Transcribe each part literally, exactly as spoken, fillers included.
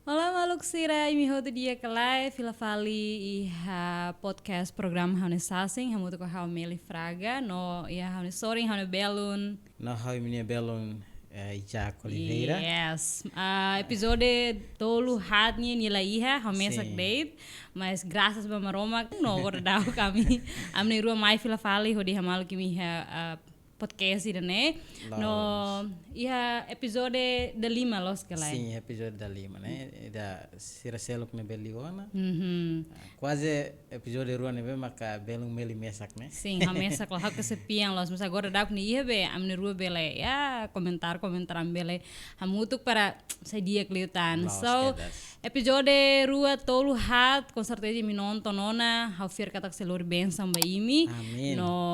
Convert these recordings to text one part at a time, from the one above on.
Olá, maluk sira, imi hotu di'ak ka lae, fila fali iha podcast programa Ha'u-nia Sasin, hamutuk ho ha'u Meli Fraga, no iha ha'u-nia sorin, ha'u-nia belun. No ha'u imi-nia belun, eh, Ijak Oliveira. Yes. Ah, epizódiu tolu haat nian nia la iha, ha'u mesak Sin. de'it, mas grasas ba Maromak, no agora daudaun ami, ami na'in-rua mai fila fali, hodi hamaluk imi iha, ah, podcast ida-ne'e. No, Loos. iha epizódiu dalima loos ka lae? Sin, epizódiu dalima, ne'e? Ida sira seluk ne'ebé liu ona. Mhm. Ah, kuaze epizódiu rua ne'ebé maka belun Meli mesak, ne'e? Sin, ha'u mesak loos, ha'u kesepian loos. Mas agora daudauk ne'e iha be, ami na'in-rua bele, ya, komentar, komentar ami bele hamutuk para sai di'ak liután. Loos, So, kedas. epizódiu rua, tolu, haat, com certeza imi nonton ona, ha'u fiar katak sei lori bensaun ba imi. Amin. No,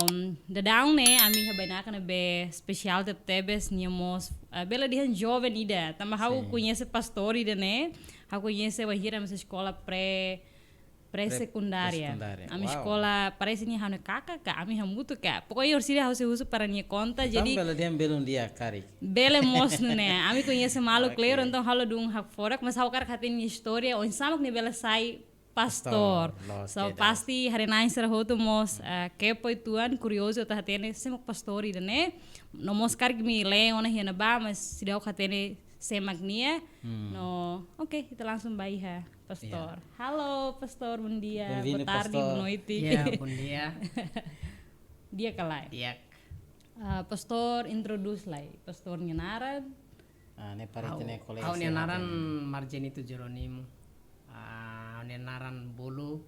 daudaun ne'e, ami iha bainaka ne'ebé espesiál tebetebes, nia mós, eh, bele dehan joven ida. Tanba ha'u Sin. koñese pastór ida-ne'e, ha'u koñese bainhira ami eskola pré, pré-sekundária. Pré-sekundária. Ami Wow. eskola, parese nia ha'u-nia kaka ka, ami hamutuk ka. Pokoknya orsida ha'u sei husu para nia konta, Entaun jadi bele dehan belun di'ak karik. Bele mós nune'e. Ami koñese malu Oke. kleur, entaun halo dun hakfodak, mas ha'u hakarak hatene nia istória, oinsá mak nia bele sai pastór. Pastór, loos, So, kedas. pasti haree-na'in sira hotu mós, eh, kepo uitoan, kuriozu atu hatene, sé mak pastór ida-ne'e. No mós karik imi lee ona iha ne'ebá, mas seidauk hatene sé mak nia. Hmm. No, oke, ita langsung ba iha pastór. Ya. Halo, pastór, bom dia, Bem-vindo, boa tarde, pastór. boa noite. Ya, bom dia. Di'ak ka lae? Di'ak. Ah, pastór, introdús lai. Pastór nia naran? Ah, ne'e para Ha'u, ita-nia kolega ha'u-nia sira naran hatene. Margenito Jerónimo. Ah, ha'u-nia naran bolu,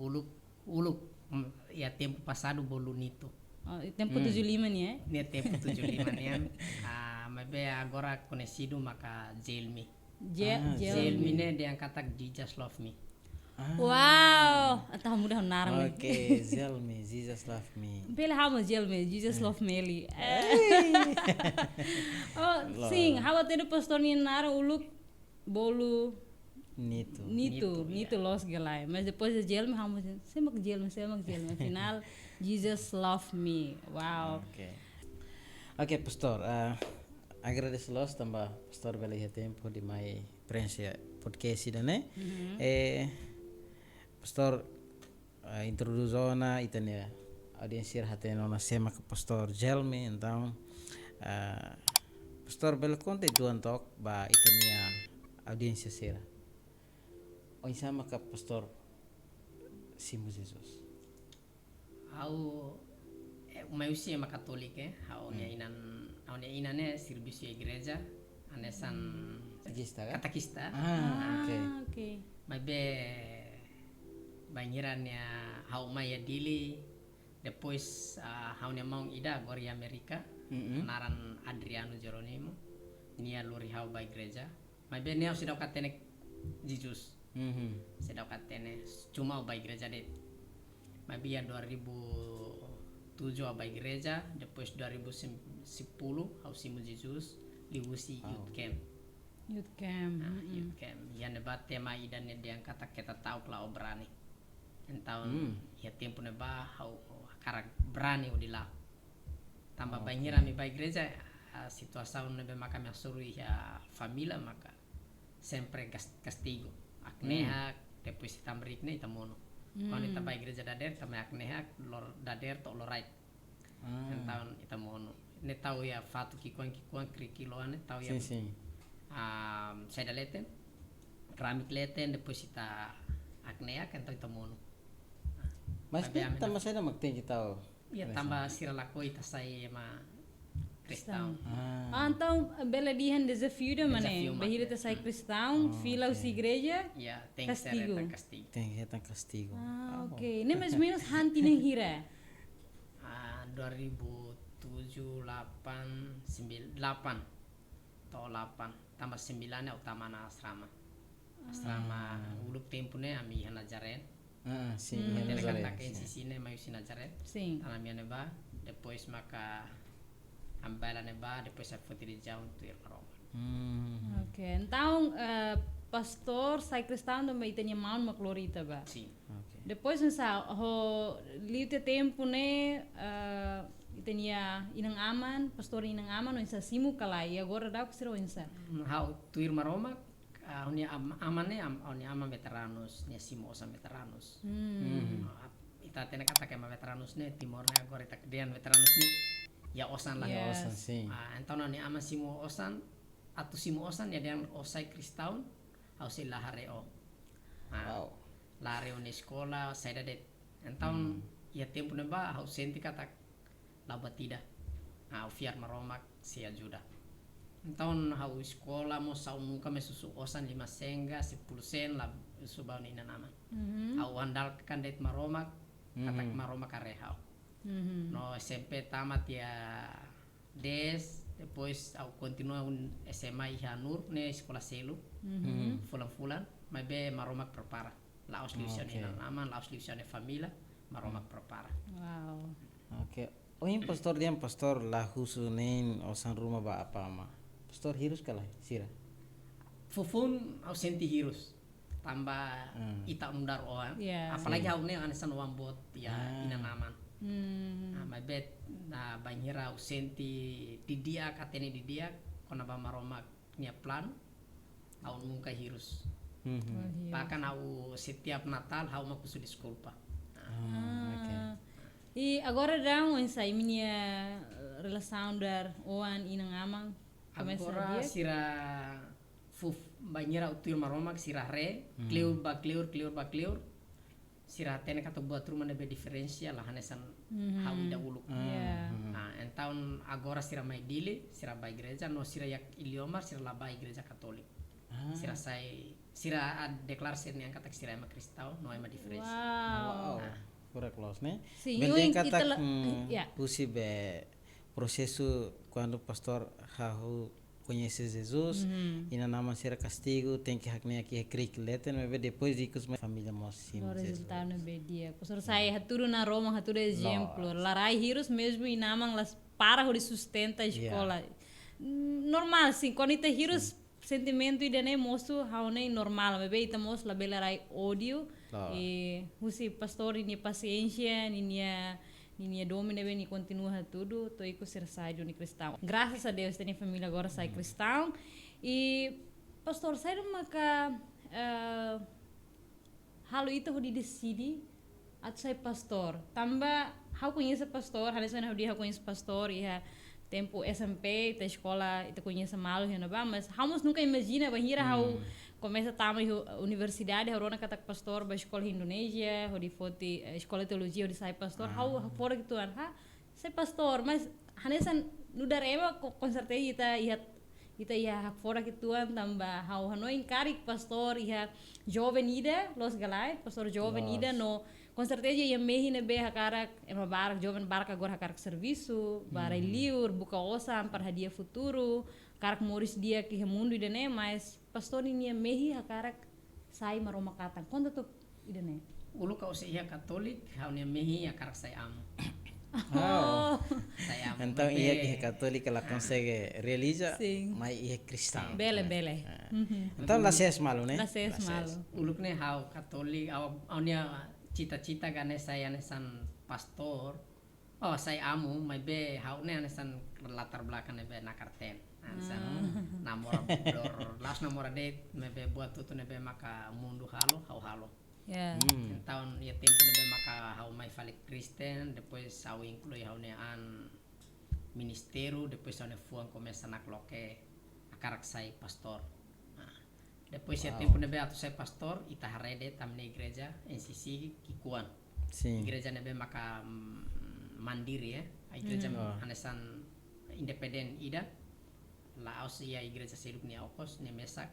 uluk, uluk, mm, iha tempu pasadu bolu Nito. Oh, i tempu Hmm. tujuh lima nian, eh? Ne'e tempu tujuh lima nian. Ah, maibé agora koñesidu maka Jelmi. Je-, Ah, Jelmi. Jelmi ne'e dehan katak Jesus Love Me. Ah. Wow, entaun muda naran ne'e. Oke, Jelmi, Jesus Love Me. Bele ha'u mós Jelmi, Jesus Eh. Love Meli. Eh. Oh, Loos. sin, ha'u hatene pastór nia naran uluk bolu Nito. Nito, Nito, Nito ya. loos ka lae. Mas depois de Jelmi, ha'u mós, sé mak Jelmi, sé mak Jelmi. Afinál, Jesus Love Me. Wow. Oke. Oke, pastór, ah, agradese loos tanba pastór bele iha tempu hodi mai prenxe podcast ida-ne'e. Mhm. Eh, pastór, ah, introdús ona, ita-nia audiénsia sira hatene ona sé mak pastór Jelmi, entaun, ah, pastór bele konta uitoan took ba ita-nia audiénsia sira. Oinsá maka pastór simu Jesus? Ha'u, eh, mai husi ema katólika, eh. Ha'u-nia Hmm. inan, ha'u-nia inan ne'e servisu igreja, hanesan Katekista, ka? katekista. Ah, Ah, oke. oke. Maibé, bainhira ne'e ha'u mai iha Dili, depois, ah, ha'u-nia maun ida agora iha Amérika, Mm-mm. naran Adriano Jerónimo, nia lori ha'u ba igreja. Maibé ne'e ha'u seidauk hatene Jesus. Mhm. Seidauk hatene, cuma ha'u ba igreja de'it. Maibé iha dua ribu tujuh ha'u ba igreja, depois dua ribu sepuluh ha'u simu Jesus, liuhusi Oh. youth camp. Youth camp, Ah, mm-mm. youth camp. Iha ne'ebá tema ida-ne'e dehan katak keta ta'uk la'o brani. Entaun, Hmm. iha tempu ne'ebá ha'u hakarak brani hodi la'o. Tanba Oh, bainhira oke. ami ba igreja, ah, situasaun ne'ebé maka ami hasoru iha família maka sempre gas-, kastigu. Akneak, Hmm. depois ita hamriik ne'e ita monu. Kuandu ita Hmm. ba igreja dadeer, ita mai akneak, lor-, dadeer to'o loraik. Ah. Entaun ita monu. Ne'e tau iha fatuk ki'ikoan-ki'ikoan, kri-kilo ne'e tau iha, Sin, sin. ah, saida leten, keramik leten, depois ita akneak, entaun ita monu. Mas Tapi ami tanba na- saida mak tenke tau? Ya, Hanesan. tanba sira lakohi ita sai ema Kristaun. Kristaun. Ah. Ah, entaun, bele dehan dezafiu ida mak ne'e. Dezafiu mak ne'e. Bainhira ita sai Hmm. Kristaun, Oh, fila oke. husi igreja, Ya, tenke ser kastigu. hetan kastigu. Tenke hetan kastigu. Ah, Oh. oke. Ne'e mais ou menus han tinan hira? Ah, dua ribu tujuh, delapan, sembil-, delapan. To'o delapan. Tanba sembilan ne'e ha'u tama ona asrama. Asrama Ah. uluk tempu ne'e ami iha Nazaré. Ah, sin, Hmm. iha Tele Nazaré, katak sin. N C C ne'e mai husi Nazaré. Sin. Tan ami iha ne'ebá, depois maka ami bá iha ne'ebá, depois ami foti relijiaun tuir Maromak. Hmm. Oke, entaun, eh, pastór sai Kristaun tanba ita-nia maun mak lori ita bá. Sin. Oke. Depois, oinsá, ho liu tiha tempu ne'e, eh, ita-nia inan-aman, pastór inan-aman, oinsá simu ka lae, i agora daudauk sira oinsá? Hmm, ha'u tuir Maromak, Ha'u-nia am-, aman ne'e, am-, ha'u-nia aman veteranus, nia simu osan veteranus. Hmm. Ah, ita hatene katak ema veteranus ne'e, Timor ne'e agora ita dehan veteranus ne'e iha osan lah. Iha osan, sin. Ah, entaun ha'u-nia aman simu osan, atu simu osan, nia dehan ó sai kristaun, ha'u sei la haree ó. Ah, la haree ó-nia eskola, saida de'it. Entaun iha tempu ne'ebá ha'u sente katak la buat ida. Ah, ha'u fiar Maromak sei ajuda. Entaun ha'u eskola mós ha'u nunka mai husu osan lima sen ka sepuluh sen la husu ba ha'u-nia inan-aman. Ha'u andalkan de'it Maromak, katak Maromak haree ha'u. No S M P tamat iha dez, depois ha'u kontinua un S M A iha Nur, ne'e eskola seluk. Fulan-fulan, maibé Maromak prepara. La'ós liuhusi ha'u-nia inan-aman, la'ós liuhusi ha'u-nia família, Maromak prepara. Wow. Oke. Ohin pastór dehan pastór la husu nein osan ruma ba apá amá. Pastór hirus ka lae, sira? Foufoun ha'u sente hirus. Tanba ita nu'udar oan. Apalagi ha'u ne'e hanesan oan boot iha inan-aman. Ah, maibé, ah, bainhira ha'u sente didi'ak, hatene didi'ak kona-ba Maromak nia planu, ha'u nunka hirus. Bahkan ha'u setiap Natal ha'u mak husu deskulpa. Ah, oke. I agora daudaun oinsá imi-nia, eh, relasaun nu'udar oan inan-aman? Komesa di'ak? Agora sira fuf, bainhira ha'u tuir Maromak sira haree, kleur ba kleur, kleur ba kleur. Sira hatene katak buat ruma ne'ebé diferensia la hanesan ha'u ida uluk. Ah, entaun agora sira mai Dili, sira bá igreja, no sira iha Iliomar, sira la bá igreja Katólik. Sira sai, sira, ah, deklara sira-nian katak sira ema kristaun, no ema diferensia. Wow. Ah. Furak loos, ne'e? Sin, bele dehan katak, ita la, hmm, husi be prosesu kuandu pastór hahú koñese Jesus, inan-aman sira kastigu, tenke hakne'ak iha krik leten, maibé depois ikus mai família mós simu Jesus. Rezultadu ne'ebé di'ak. Pastór sai hatudu naroman, hatudu ezemplu. Loos. La rai hirus mezmu inan-aman la para hodi sustenta eskola. Normál, sin, kuandu ita hirus, sentimentu ida-ne'e mosu ha'u-nia normál, maibé ita mós labele rai ódiu. Loos. I husi pastór ninia pasiénsia, ninia, ninia domin ne'ebé nia kontinua hatudu, to'o ikus sira sai duni kristaun. Grasas a Deus, ita-nia família agora sai kristaun. I pastór, saida maka, eh, halo ita hodi deside atu sai pastór? Tanba ha'u koñese pastór, hanesan ha'u dehan ha'u koñese pastór iha tempu S M P, ita eskola, ita koñese malu iha ne'ebá, mas ha'u mós nunka imajina bainhira ha'u komesa tama iha universidade, ha'u rona katak pastór bá eskola Indonézia, hodi foti, eh, eskola teolojia, hodi sai pastór, ha'u hakfodak uitoan, ha, sai pastór, mas hanesan nu'udar ema, ko-, konserteza ita iha, ita iha hakfodak uitoan tanba ha'u hanoin karik pastór iha joven ida, loos ka lae, pastór joven ida no, konserteza iha mehi ne'ebé hakarak, ema barak, joven barak agora hakarak servisu, bá rai liur, buka osan para hadi'a futuru, hakarak moris di'ak iha mundu ida-ne'e, mas pastór ninia mehi hakarak sai Maromak atan. Konta tuir ida-ne'e. Uluk ha'u sei iha Katólik, ha'u-nia mehi hakarak sai amu. Oh. Sai amu. Entaun, maibé iha, iha Katólik la konsege realiza, sin, mai iha Kristaun. Bele, bele. Ah. Entaun, la ses malu, ne'e? La ses malu. Uluk ne'e ha'u Katólik, ha'u, ha'u-nia cita-cita ka ne'e sai hanesan pastór. Oh, sai amu, maibé ha'u ne'e hanesan latar belakang ne'ebé nakar-teen. Hanesan namora dor, la'ós namora de'it, maibé buat hotu ne'ebé maka mundu halo, ha'u halo. Ya. Entaun, iha tempu ne'ebé maka ha'u mai fali Kristen, depois ha'u inklui ha'u-nia an ministériu, depois ha'u-nia fuan komesa nakloke hakarak sai pastór. Nah, depois iha tempu ne'ebé atu sai pastór, ita haree de'it ami-nia igreja, N C C, ki'ikoan. Sin. Igreja ne'ebé maka, mm, mandiri, ya. Igreja hanesan independen ida. La'ós iha igreja seluk nia okos, nia mesak.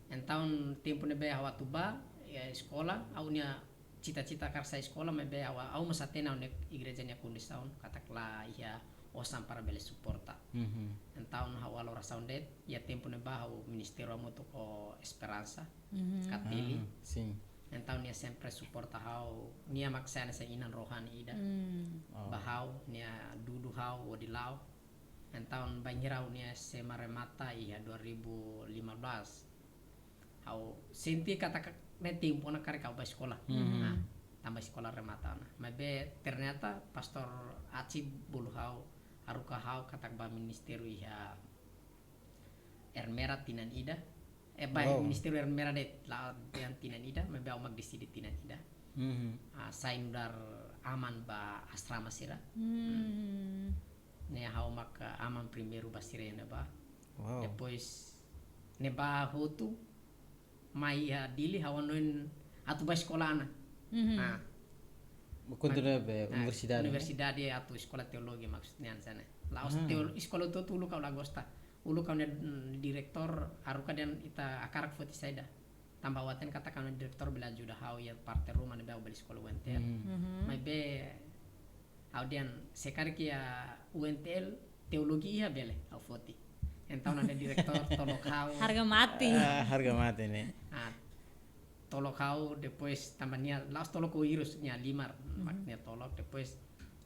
Entaun, tempu ne'ebé ha'u atu bá, iha eskola, ha'u-nia cita-cita hakarak sai eskola, maibé ha'u, ha'u mós hatene ha'u-nia igreja nia kondisaun, katak la iha osan para bele suporta. Entaun, ha'u halo orasaun de'it, iha tempu ne'ebá ha'u ministériu hamutuk ho Esperansa, Katili. Ah, sin. Entaun, nia sempre suporta ha'u, nia mak sai hanesan inan rohani ida. Oh. Ba ha'u, nia dudu ha'u hodi la'o. Entaun, bainhira ha'u-nia S M A remata iha dua ribu lima belas. Ha'u sente katak ne'e tempu ona karik ha'u bá eskola. Nah, tanba eskola remata ona. Maibé ternyata pastór Aci bolu ha'u, haruka ha'u katak bá ministériu iha Ermera tinan ida. Eh, ba, wow, ministériu Ermera de'it la'o tinan ida, maibé ha'u mak deside tinan ida. Mhm. Ah, sai nu'udar aman ba asrama sira. Hmm. Ne'e ha'u mak, ah, aman primeiru ba sira iha ne'ebá. Wow. Depois, ne'ebá hotu, mai iha Dili, ha'u hanoin atu ba eskola ona. Mhm. Ah. Kuandu mak, ne'ebé, ah, universidade, ne'e? Universidade atu eskola teologia maksudnya hanesan ne'e. La'ós, ah, teo-, eskola hotu-hotu uluk ha'u la gosta. Uluk ha'u-nia, mm, diretór haruka dehan ita hakarak foti saida. Tanba ha'u hatene katak ha'u-nia diretór bele ajuda ha'u iha parte ruma ne'ebé ha'u bele eskola U N T L. Hmm. Mhm. Maibé ha'u dehan se karik iha U N T L teologia iha bele ha'u foti. Entaun ha'u-nia diretór tolok ha'u. Harga mati. Ah, harga mati ne'e. Ah, tolok ha'u, depois tanba nia la'ós tolok ho hirus, nia halimar, mhm, mak nia tolok, depois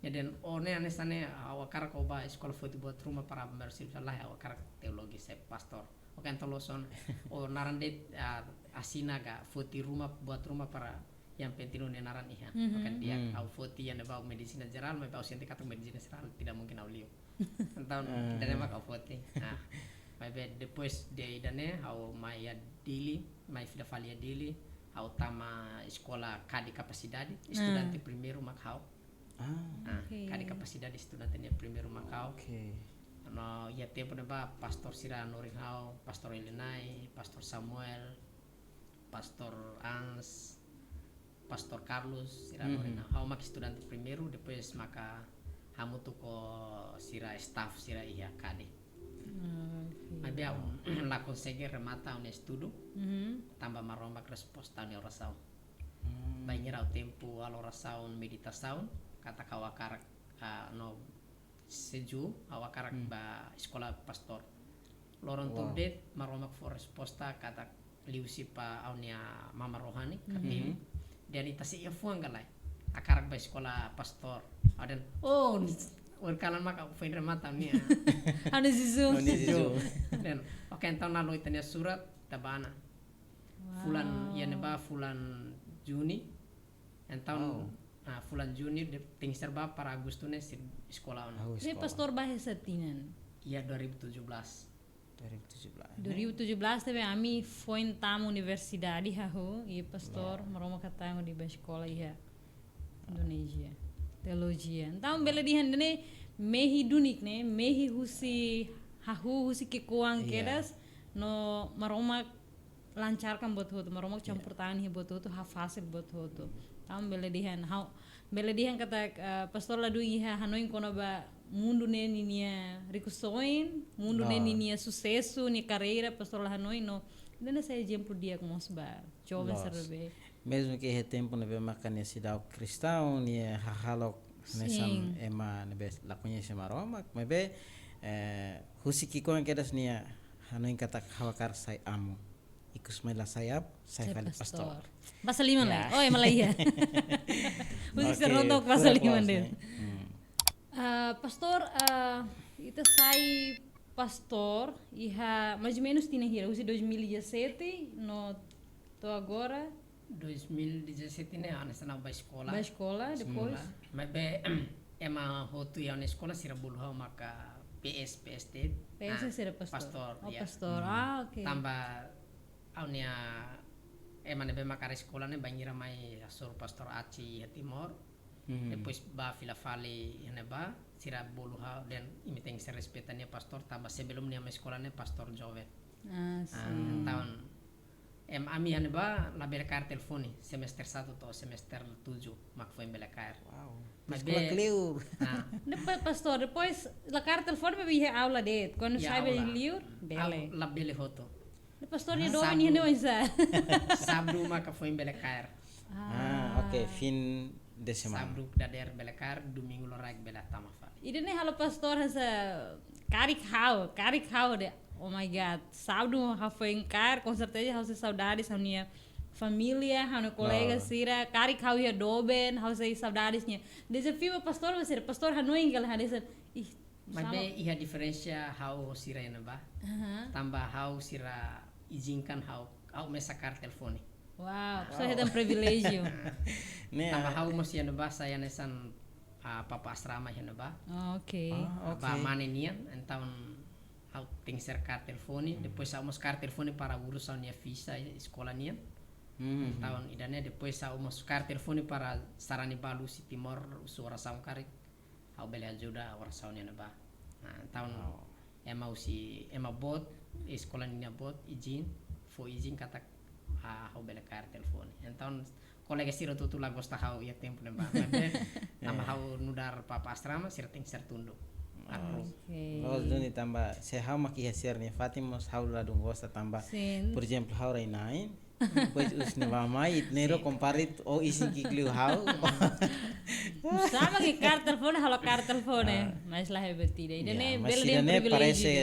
nia dehan, "Ó ne'e hanesan ne'e, ha'u hakarak ó ba eskola foti buat ruma para bersih salah, ha'u hakarak teologia, sai pastór." Oke, entaun loos ona, ó naran de'it, ah, asina ka foti ruma, buat ruma para yang penting ó-nia naran iha. Mhm. Oke, di'ak, hmm, ha'u foti iha ne'ebá medisina jerál, maibé ha'u sente katak medisina jerál tidak mungkin ha'u liu. Entaun, ah, ida-ne'e mak ha'u foti. Nah, maibé depois de ida-ne'e, ha'u mai iha Dili, mai fila fali iha Dili, ha'u tama eskola KADI Kapasidade, ah, estudante primeiru mak ha'u. Ah. Ah, oke. KADI Kapasidade estudante nia primeiru mak ha'u. Oke. No, iha tempu ne'ebá, pastór sira hanorin ha'u, Pastór Elinai, Pastór Samuel, Pastór Ans, Pastór Carlos, sira, mhm, hanorin ha'u. Ha'u mak estudante primeiru, depois maka hamutuk ho sira staff sira iha KADI. Ah, oke. Maibé ha'u la konsege remata ha'u-nia estudu, mhm, tanba Maromak resposta ha'u-nia orasaun. Hmm. Bainhira ha'u tempu halo orasaun, meditasaun, katak ha'u hakarak, ah, no seju, ha'u hakarak, hmm, ba eskola pastór. Loron, wow, tolu de'it, Maromak fó resposta katak liuhusi ba ha'u-nia mama rohani, mhm, katak, dehan ita sei iha fuan ka lae. Hakarak ba eskola pastór. Ha'u dehan, oh, ni-, ohin kalan mak ha'u foin remata ha'u-nia. Ha'u-nia seju. Ha'u-nia seju. Dehan, oke, entaun halo ita-nia surat, ita ba ona. Wow. Fulan, iha ne'ebá fulan Juni. Entaun, wow, ah, fulan Juni, de-, tenke ser ba para Agostu ne'e sei eskola ona. Oh, ne'e eskola. Pastór ba iha sá tinan? Iha dua ribu tujuh belas. Dua ribu tujuh belas, ne'e? Dua ribu tujuh belas ne'ebé ami foin tama universidade hahú, i pastór, wow, Maromak hatán hodi ba eskola iha Indonézia. Teologia. Entaun, bele dehan ne'e mehi duni ne'e, mehi husi hahú, husi ki'ikoan, iya, kedas, no Maromak lancarkan buat hotu, Maromak, iya, campur tangan iha buat hotu, hafasil buat hotu. Entaun bele dehan, ha'u, bele dehan katak, eh, pastór ladún iha hanoin kona-ba mundu ne'e ninia rikusoin, mundu ne'e, no, ninia susesu, nia karreira, pastór la hanoin, no. Ida-ne'e sai ezemplu di'ak mós ba joven, loos, sira be. Mezmu ke iha tempu ne'ebé maka nia seidauk kristaun, nia hahalok hanesan, sin, ema ne'ebé la koñese Maromak, maibé, eh, husi ki'ikoan kedas nia hanoin katak ha'u hakarak sai amu. Ikus mai la sai amu, sai, sai fali pastór. Pastór. Bahasa liman, ya, lae. Oh, ema la iha. Husi, oke, sira rontok bahasa liman, loos, de'it, ne'e? Hmm. Ah, pastór, ah, ita sai pastór iha mais ou menus tinan hira, husi dois mil e dezassete, no to'o agora? Dois mil e dezassete ne'e, hanesan ha'u ba eskola. Ba eskola, depois? Eskola. Maibé, ema hotu iha ha'u-nia eskola sira bolu ha'u maka P S, P S T. P S, ah, sira pastór. Pastór, oh, ya. Pastór. Hmm. Ah, oke. Tanba ha'u-nia ema ne'ebé mak halo eskola ne'e bainhira mai hasoru Pastór Aci iha Timor. Hmm. Depois ba fila fali iha ne'ebá, sira bolu ha'u dehan imi tenke ser respeita nia pastór, tanba sebelum nia mai eskola ne'e pastór joven. Ah, ah, sin. Entaun, em, ami iha ne'ebá labele kaer telefone, semester satu to'o semester tujuh mak foin bele kaer. Wow. Maibé eskola kleur. Ah. Depois, pastór, depois la kaer telefone, maibé iha aula de'it. Kuandu, iha, sai aula, bele liur, hmm, bele. Aula labele hotu. Pastór, ah, nia domin, sábadu, nia domin sá? Sábadu maka foin bele kaer. Ah. Ah, oke, fim de semana. Sábadu dadeer bele kaer, domingu loraik bele tama fali. Ida-ne'e halo pastór hanesan karik ha'u, karik ha'u de'it. Oh my God, sábadu ha'u foin kaer, com certeza ha'u sei saudades ha'u-nia família, ha'u-nia kolega, oh, sira, karik ha'u iha doben, ha'u sei saudades nia. Dezafiu pastór, mas sira, pastór hanoin kala hanesan, ih, maibé iha diferensa ha'u ho sira iha ne'ebá. Aha. Tanba ha'u sira izinkan ha'u, ha'u mesak kaer telefone. Wow, ah, so, wow, hetan priviléjiu. Ne'e, tanba, ah, ha'u mós iha ne'ebá sai hanesan, ah, papa asrama iha ne'ebá. Oh, oke. Ah, oke. Ba mane nian, entaun Ha'u tenke ser kaer telefone, depois ha'u mós kaer telefone para urus ha'u-nia visa, eh, eskola nian. Entaun ida-ne'e, depois ha'u mós kaer telefone para sarani balu husi Timor, husu orasaun karik ha'u bele ajuda orasaun nian ba. Nah, entaun ema husi, ema boot, eskola nian boot, izin, fó izin katak, ah, ha'u bele kaer telefone. Entaun, kolega sira hotu-hotu la gosta ha'u iha tempu ne'ebá. Maibé, tanba ha'u nu'udar papa asrama, sira tenke ser tunduk. Approve. Oke. Loos duni tanba, se ha'u mak iha sira-nia fatin mós ha'u ladún gosta tanba. Sin. Por ezemplu, ha'u rai-na'in, depois husi ne'ebá mai, ne'e ro kompara ho isin ki'ik liu ha'u. Sama ke kaer telefone, halo kaer telefone. Mas la hebat tidak. Ida-ne'e, mas bele ida-ne'e priviléjiu parese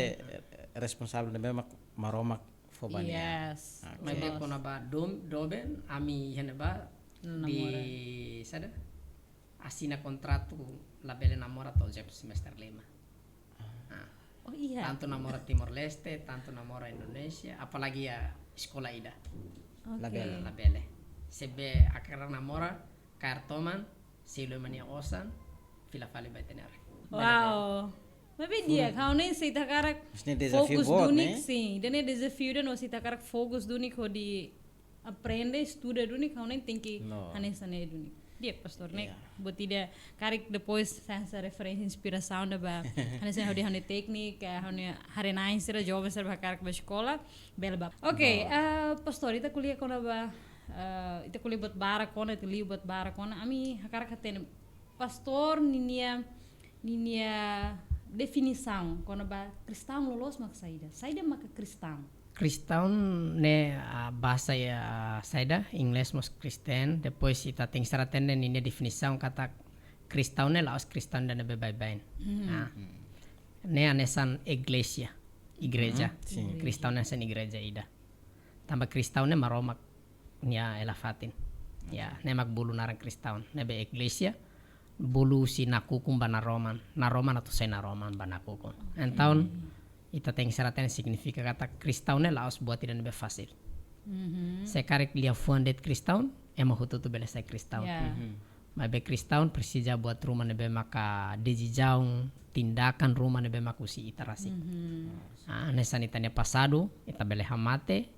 responsavel ne'ebé mak Maromak fó ba nia. Yes. Maibé kona-ba dom-, doben, ami iha ne'ebá, di sada, asina kontratu labele namora to'o ezemplu semester lima. Ah. Oh iya. Tantu namora Timor-Leste, tantu namora Indonézia, apalagi iha eskola ida. Oke. Labele. Labele. Se be hakarak namora, kaer toman, selu ema nia osan, fila fali ba ita-nia rai. Wow. Maibé di'ak, ha'u hanoin se ita hakarak fokus duni, sin. Ida-ne'e dezafiu ida, no se ita hakarak fokus duni hodi aprende, estuda duni, ha'u hanoin tenke hanesan ne'e duni. Di'ak, pastór, ne'e. Buat ida karik depois sai hanesan referénsia, inspirasaun ida ba hanesan hodi ha'u-nia téknika, ha'u-nia haree-na'in sira, joven sira hakarak ba eskola, bele ba. Oke, eh, pastór, ita ko'alia kona-ba, eh, ita ko'alia buat barak ona, ita liu buat barak ona, ami hakarak hatene pastór ninia, ninia definisaun kona-ba kristaun loloos mak saida? Saida maka kristaun? Kristaun ne'e, ah, bahasa iha, ah, saida, Inglés mós Christian, depois ita tenke ser atende ninia definisaun katak kristaun ne'e la'ós kristaun ida ne'ebé baibain. Nah. Ne'e hanesan igreja, igreja. Kristaun ne'e hanesan igreja ida. Tanba kristaun ne'e Maromak nia hela-fatin. Ya, ne'e mak bolu naran kristaun. Ne'ebé igreja bolu husi nakukun ba naroman. Naroman atu sai naroman ba nakukun. Entaun, ita tenke ser atende signifika katak kristaun ne'e la'ós buat ida ne'ebé fasil. Se karik liafuan de'it kristaun, ema hotu-hotu bele sai kristaun. Maibé kristaun presiza buat ruma ne'ebé maka desizaun, tindakan ruma ne'ebé maka husi ita rasik. Ah, hanesan ita-nia pasadu, ita bele hamate,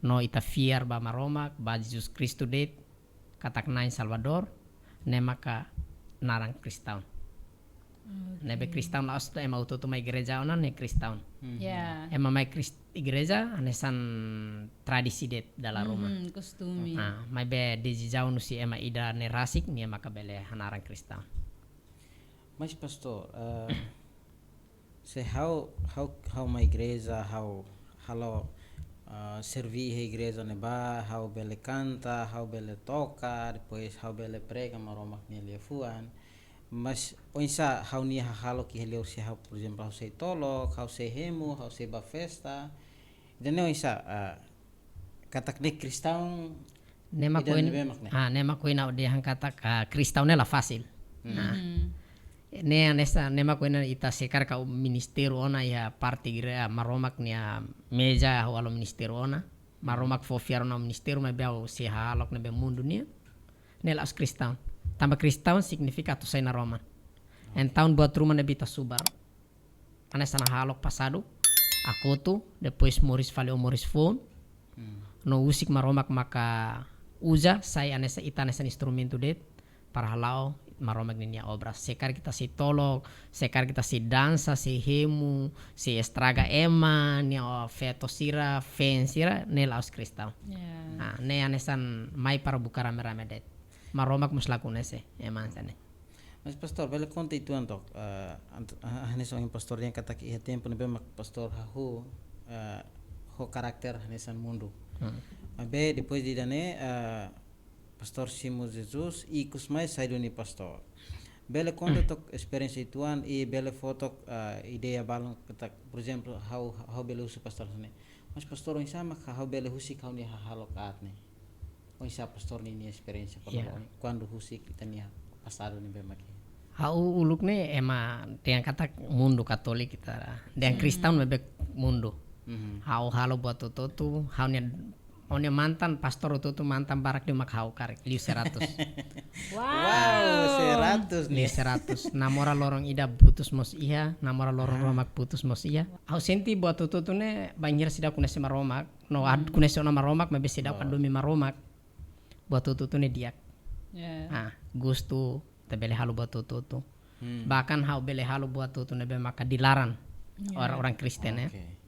no ita fiar ba Maromak, ba Jesus Kristu de'it, katak Na'i Salvadór, ne'e maka naran kristaun. Ne'ebé kristaun la'ós ema hotu-hotu mai igreja ona ne'e kristaun. Ema mai igreja hanesan tradisi de'it dala ruma. Kostume. Ah, maibé desizaun husi ema ida ne'e rasik, nia maka bele hanaran kristaun. Mas pastór, eh, se ha'u, ha'u, ha'u mai igreja, ha'u halo, ah, serví iha igreja ne'ebá, ha'u bele kanta, ha'u bele toka, depois ha'u bele prega Maromak nia liafuan. Mas oinsá ha'u-nia hahalok iha liur se ha'u, por ezemplu, ha'u sei tolok, ha'u sei hemu, ha'u sei ba festa. Ida-ne'e oinsá, ah, katak ne'e kristaun. Ne'e mak ohin, ah, ne'e mak ohin ha'u dehan katak, ah, kristaun ne'e la fasil. Nah. Ne'e hanesan, ne'e mak ohin ita se karik ha'u ministériu ona iha parte igreja, Maromak nia meza ha'u halo ministériu ona. Maromak fó fiar ona ministériu, maibé ha'u sei hahalok ne'ebé mundu nian. Ne'e la'ós kristaun. Tanba kristaun signifika atu sai naroman. Entaun buat ruma ne'ebé ita subar, hanesan hahalok pasadu, hakotu, depois moris fali ho moris foun. No husik Maromak maka uza, sai hanesan, ita hanesan instrumentu de'it para hala'o Maromak ninia obra. Se karik ita sei tolok, se karik ita sei dansa, sei hemu, sei estraga ema nia feto sira, feen sira, ne'e la'ós kristaun. Ah, ne'e hanesan mai para buka rame-rame de'it. Maromak mós la koñese ema hanesan ne'e. Mas pastór, bele konta uitoan took, eh, ant-, ah, hanesan ohin pastór dehan katak iha tempu ne'ebé mak pastór hahú, eh, ho karakter hanesan mundu. Maibé depois de ida-ne'e, eh, pastór simu Jesus, ikus mai sai duni pastór. Bele konta took esperiénsia uitoan i bele fó took, eh, ideia balun katak, por ezemplu, ha'u, ha'u bele husu pastór hanesan ne'e. Mas pastór, oinsá mak ha'u bele husik ha'u-nia hahalok aat ne'e? Oinsá pastór ninia esperiénsia kuandu, kuandu husik ita-nia pasadu ne'ebé mak iha? Ha'u uluk ne'e ema dehan katak mundu katólika ita, dehan kristaun maibé mundu. Ha'u halo buat hotu-hotu, ha'u-nia Ó-nia mantan, pastór hotu-hotu mantan barak liu mak ha'u karik, liu seratus. Wow, seratus Liu ne'e. Seratus. Namora loron ida putus mós iha, namora loron rua mak putus mós iha. Ha'u sente buat hotu-hotu ne'e bainhira seidauk koñese Maromak, no ad koñese ona Maromak, maibé seidauk hadomi Maromak. Buat hotu-hotu ne'e di'ak. Ya. Ah, gostu, ita bele halo buat hotu-hotu. Bahkan ha'u bele halo buat hotu-hotu ne'ebé maka dilarang orang-orang Kristen, ya. Oke.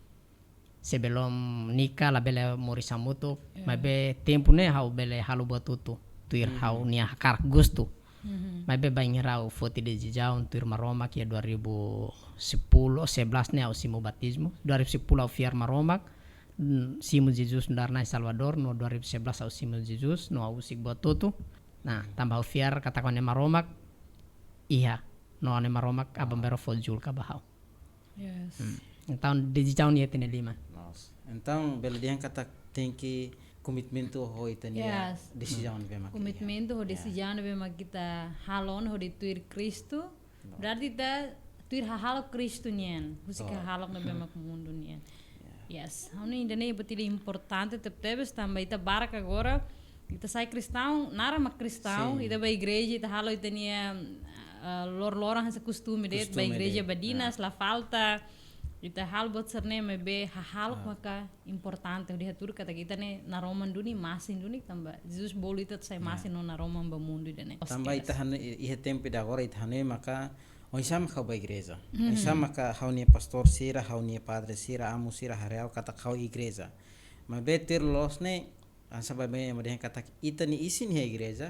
Sebelum nikah labele moris hamutuk, maibé tempu ne'e ha'u bele halo buat hotu-hotu. Tuir ha'u-nia hakarak gostu. Maibé bainhira ha'u foti desizaun tuir Maromak iha dua ribu sepuluh, sebelas ne'e ha'u simu batizmu. Dua ribu sepuluh ha'u fiar Maromak, mm, simu Jesus nu'udar Na'i Salvadór, no dua ribu sebelas ha'u simu Jesus, no ha'u husik buat hotu-hotu. Nah, tanba ha'u fiar katak ha'u-nia Maromak iha, no ha'u-nia Maromak aban-bainrua fó julga ba ha'u. Yes. Entaun, desizaun iha ita-nia liman. Loos. Entaun, bele dehan katak tenke komitmentu ho ita-nia Yes. desizaun ne'ebé mak iha. Komitmentu ho Ya. desizaun ne'ebé mak ita halo ona hodi tuir Kristu. Berarti ita tuir hahalok Kristu nian. Husik Betul. Hahalok ne'ebé mak mundu nian. Yes. Ha'u hanoin ida-ne'e buat ida importante tebetebes tanba ita barak agora, ita sai kristaun, naran mak kristaun, Sin. Ita bá igreja, ita halo ita-nia, eh, lor-loron hanesan kostume de'it, bá Kostume igreja de'it, badinas, ya. La falta. Ita halo buat sira-ne'e maibé hahalok maka importante, hodi hatudu katak ita ne'e naroman duni, masin duni, tanba Jesus bolu ita atu sai masin no naroman ba mundu ida-ne'e. Tanba Yes. ita hanoin, iha tempu ida agora ita hanoin maka oinsá maka ha'u bá igreja. Oinsá maka ha'u-nia pastór sira, ha'u-nia padre sira, amu sira haree ha'u katak ha'u igreja. Maibé tuir loos ne'e, hanesan baibain ema dehan katak ita-nia isin iha igreja,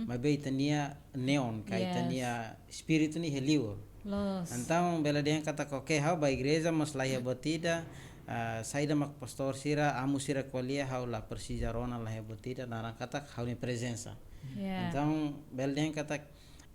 maibé ita-nia neon, ka Yes. ita-nia espíritu ne'e iha liur. Loos. Entaun, bele dehan katak, oke, ha'u bá igreja, mas laiha buat ida, ah, saida mak pastór sira, amu sira ko'alia, ha'u la presiza rona, laiha buat ida, naran katak ha'u-nia prezensa. Ya. Entaun, bele dehan katak,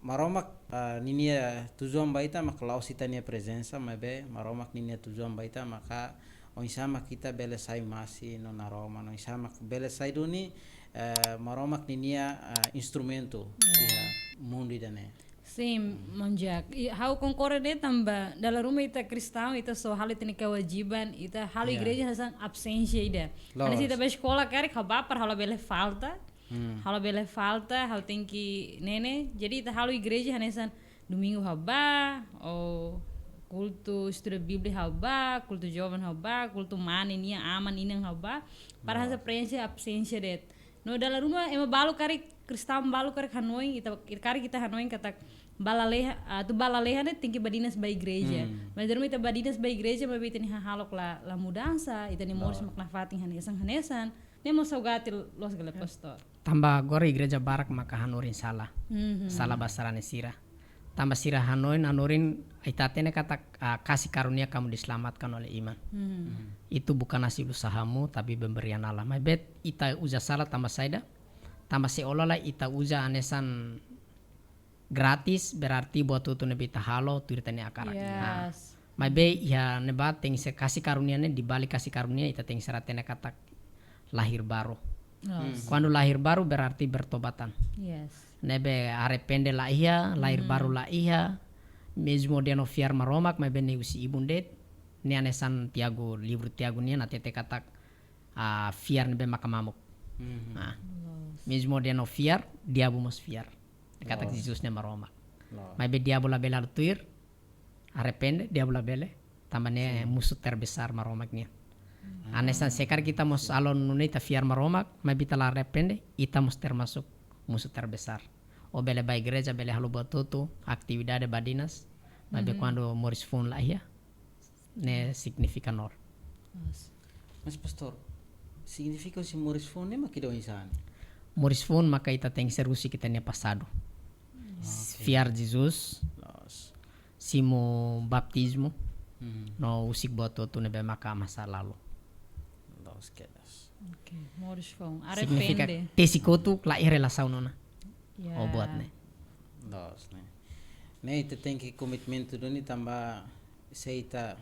Maromak, ah, ninia tujuan ba ita mak la'ós ita-nia prezensa, maibé Maromak ninia tujuan ba ita maka oinsá mak ita bele sai masin no naroman, oinsá mak bele sai duni, eh, Maromak ninia, ah, instrumentu iha mundu ida-ne'e. Sin, maun Jack. I ha'u konkorda de'it tanba dala ruma ita kristaun, ita só halo ita-nia kewajiban, ita halo Ya. Igreja hanesan absensia ida. Loos. Hanesan ita bá eskola karik, ha'u bá para ha'u labele falta. Ha'u labele falta, ha'u tenke ne'e ne'e. Jadi ita halo igreja hanesan domingu ha'u bá, ou kultu estuda Bíblia ha'u bá, kultu joven ha'u bá, kultu mane nian, aman inan ha'u bá. Para hanesan preenxe absensia de'it. No dala ruma ema balu karik, kristaun balu karik hanoin, ita, karik ita hanoin katak bá lalehan, atu bá lalehan ne'e tenke badinas bá igreja. Mas dala ruma ita badinas bá igreja, maibé ita-nia hahalok la, la mudansa, ita-nia moris mak nafatin hanesan-hanesan. Ne'e mós saugati loos ka lae, pastór? Tanba agora igreja barak maka hanorin sala. Sala ba sarani sira. Tanba sira hanoin, hanorin, ita hatene katak, ah, kasih karunia kamu diselamatkan oleh iman. Itu bukan hasil usahamu, tapi pemberian Allah. Maibé ita uza sala tanba saida? Tanba seolah-olah ita uza hanesan gratis, berarti buat hotu-hotu ne'ebé ita halo tuir ita-nia hakarak. Nah, Yes. maibé iha ne'ebá tenke ser kasih karunia ne'e, di balik kasih karunia ita tenke ser hatene katak lahir baru. Yes. Kuandu lahir baru berarti bertobatan. Yes. Ne'ebé arrepende la iha, lahir baru la iha, mezmu dehan ó fiar Maromak, maibé ne'e husi ibun de'it, ne'e hanesan Tiago, livru Tiago nian hatete katak, ah, fiar ne'ebé maka mamuk. Nah, mezmu dehan ó fiar, diabu mós fiar. Katak Jesus ne'e Maromak. Maibé diabu labele halo tuir, arrepende, diabu labele, tanba ne'e musuh terbesar Maromak nian. Hanesan se karik ita mós halo nune'e ita fiar Maromak, maibé ita la arrepende, ita mós termasuk musuh terbesar. Ó bele bá igreja, bele halo buat hotu, atividade badinas, maibé kuandu moris fuun la iha, ne'e signifika nol. Yes. Mas pastór, signifika husi moris fuun ne'e mak ida oinsá ne'e? Moris fuun maka ita tenke ser husik ita-nia pasadu. Fiar Jesus, Loos. simu baptismu, Mhm. no husik buat hotu-hotu ne'ebé maka masa lalu. Loos kedas. Oke, moris fuun. Signifika Arrepende. tesik hotu la iha relasaun ona. Ya. Ó buat ne'e. Loos ne'e. Ne'e ita tenke komitmentu duni tanba se ita,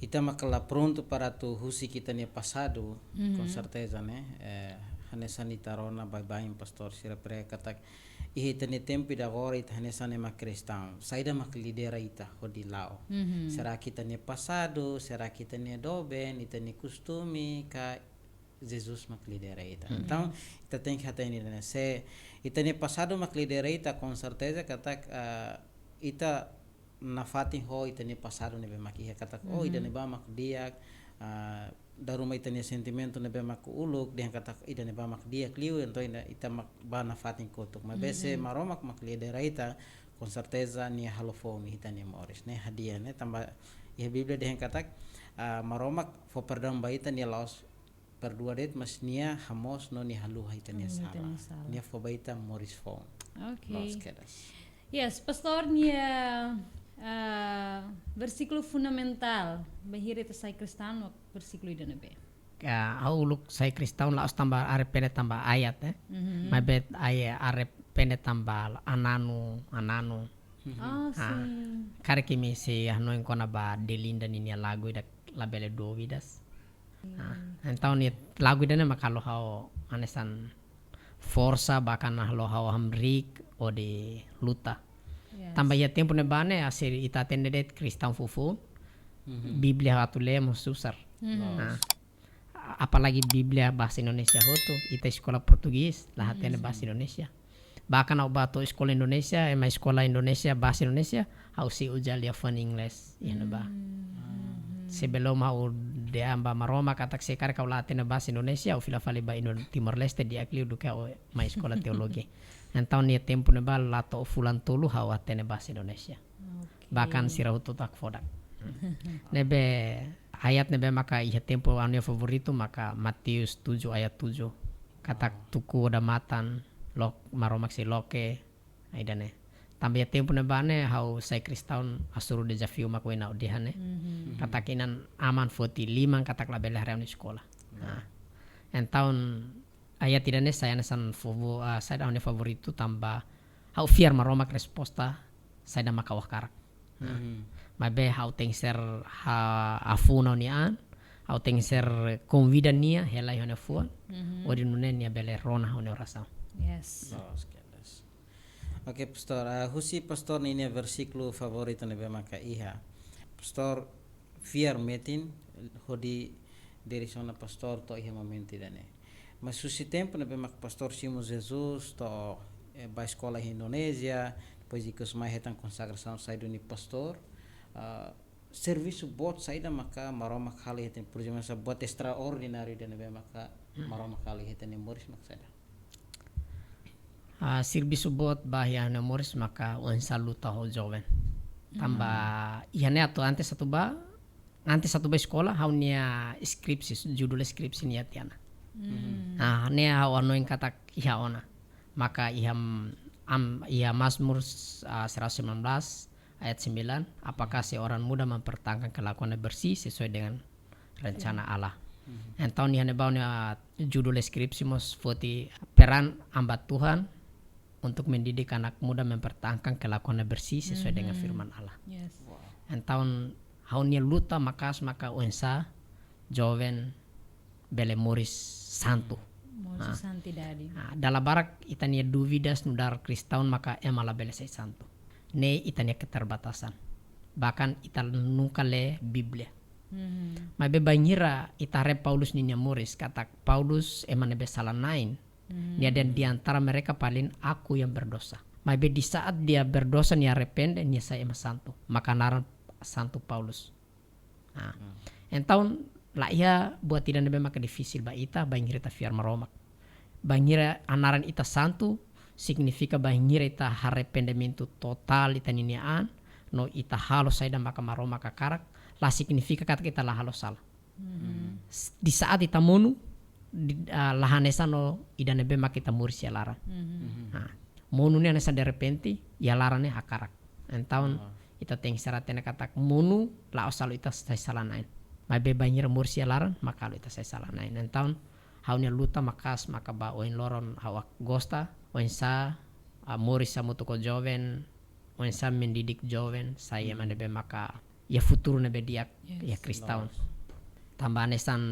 ita maka la prontu para atu husik ita-nia pasadu, com certeza, ne'e. Eh, hanesan ita rona baibain pastór sira prega katak iha ita-nia tempu ida agora ita hanesan ema kristaun. Saida mak lidera ita hodi la'o? Será que ita-nia pasadu, será que ita-nia doben, ita-nia kostume, ka Jesus mak lidera ita. Hmm. Entaun, ita tenke hatene ida-ne'e, se ita-nia pasadu mak lidera ita, konserteza katak, ah, ita nafatin ho ita-nia pasadu ne'ebé mak iha katak, oh, ida-ne'ebá mak di'ak, ah, dala ruma ita-nia sentimentu ne'ebé mak uluk, dehan katak ida-ne'ebá mak di'ak liu, entaun ita, ita mak bá nafatin kotuk. Maibé se Maromak mak lidera ita, konserteza nia halo foun iha ita-nia moris, ne'e hadi'a, ne'e tanba iha Bíblia dehan katak, ah, Maromak fó perdaun ba ita, nia la'ós perdua de'it, mas nia hamoos no nia haluha ita-nia sala. Nia fó ba ita moris foun. Oke. Loos kedas. Yes, Pastór, nia, ah, versíkulu fundamentál bainhira ita sai kristaun, versíkulu ida-ne'ebé? Ya, ha'u uluk sai kristaun la'ós tanba arrepende tanba ayat, eh. Maibé ai arrepende tanba ananu, ananu. Oh, sin. Karik imi sei hanoin kona-ba Delinda ninia lagu ida Labele Dúvidas. Ah, entaun nia lagu ida-ne'e mak halo ha'u hanesan forsa, bahkan halo ha'u hamriik hodi luta. Yes. Tanba iha tempu ne'ebá ne'e, se ita hatene de'it kristaun foufoun, Bíblia atu lee mós susar. Ah, apalagi Bíblia bahasa Indonesia hotu, ita eskola portugés, la hatene bahasa Indonesia. Bahkan ha'u bá to'o eskola Indonesia, ema eskola Indonesia, bahasa Indonesia, ha'u sei uza liafuan inglés iha ne'ebá. Sebelum ha'u dehan ba Maromak katak se karik ha'u la hatene bahasa Indonesia, ha'u fila fali ba Indo-, Timor-Leste di'ak liu duké ha'u mai eskola teologi. Entaun iha tempu ne'ebá la to'o fulan tolu ha'u hatene bahasa Indonesia. Oke. Bahkan sira hotu hakfodak. Ne'ebé ayat ne'ebé maka iha tempu ha'u-nia favoritu maka Mateus tujuh ayat tujuh. Katak tuku odamatan, lok-, Maromak sei loke, ah, ida-ne'e. Tanba iha tempu ne'ebá ne'e ha'u sai kristaun hasoru dezafiu mak ohin ha'u dehan ne'e. Katak inan-aman foti liman katak labele haree ha'u-nia eskola. Nah. Entaun ayat ida-ne'e sai hanesan favo-, ah, saida ha'u-nia favoritu tanba ha'u fiar Maromak resposta saida mak ha'u hakarak. Nah. Maibé ha'u tenke ser ha-, hafuhu ha'u-nia an, ha'u tenke ser konvida nia hela iha ha'u-nia fuan, hodi nune'e nia bele rona ha'u-nia orasaun. Yes. Loos kedas. Oke, Pastór, ah, husi Pastór ninia versíkulu favoritu ne'ebé maka iha. Pastór fiar metin hodi diresiona Pastór to'o iha momentu ida-ne'e. Mas husi tempu ne'ebé mak Pastór simu Jesus to'o, eh, bá eskola iha Indonézia, depois ikus mai hetan konsagrasaun sai duni pastór, ah, servisu boot saida maka Maromak halo iha ita-nia, por ezemplu, hanesan buat estraordináriu ida ne'ebé maka Maromak halo iha ita-nia moris mak saida? Ah, servisu boot ba iha ha'u-nia moris maka oinsá luta ho joven. Tanba iha ne'e atu antes atu bá, antes atu bá eskola, ha'u-nia skripsi, judul skripsi nia tiha ona. Ah, ne'e ha'u hanoin katak iha ona. Maka iha, am, iha Mazmur, ah, seratus sembilan belas ayat sembilan, apakah seorang muda mempertahankan kelakuannya bersih sesuai dengan rencana Allah. Entaun iha ne'ebá ha'u-nia judul skripsi mós foti peran hamba Tuhan untuk mendidik anak muda mempertahankan kelakuannya bersih sesuai dengan firman Allah. Yes. Entaun ha'u-nia luta maka'as maka oinsá joven bele moris santu. Moris santidade. Ah, dala barak ita-nia dúvidas nu'udar kristaun maka ema labele sai santu. Ne'e ita-nia keterbatasan. Bahkan ita nunka lee Bíblia. Maibé bainhira ita haree Paulus ninia moris, katak Paulus ema ne'ebé sala-na'in. Nia dehan di antara mereka paling aku yang berdosa. Maibé di saat dia berdosa, nia arrepende, nia sai ema santu. Maka naran Santu Paulus. Ah. Entaun la iha buat ida ne'ebé maka difisil ba ita, bainhira ita fiar Maromak. Bainhira naran ita santu, signifika bainhira ita arrependimentu totál ita ninia an, no ita halo saida maka Maromak hakarak, la signifika katak ita la halo sala. S-, di saat ita monu, di, ah, la hanesan no ida ne'ebé maka ita moris iha laran. Ah, monu ne'e hanesan derrepente, iha laran ne'e hakarak. Entaun, ita tenke ser hatene katak monu la'ós halo ita sai sala-na'in. Maibé bainhira moris iha laran, maka halo ita sai sala-na'in. Entaun, ha'u-nia luta maka'as maka ba ohin loron ha'u gosta, oinsá, ah, moris hamutuk ho joven, oinsá mendidik joven, sai ema ne'ebé maka iha futuru ne'ebé di'ak, iha kristaun. Tanba hanesan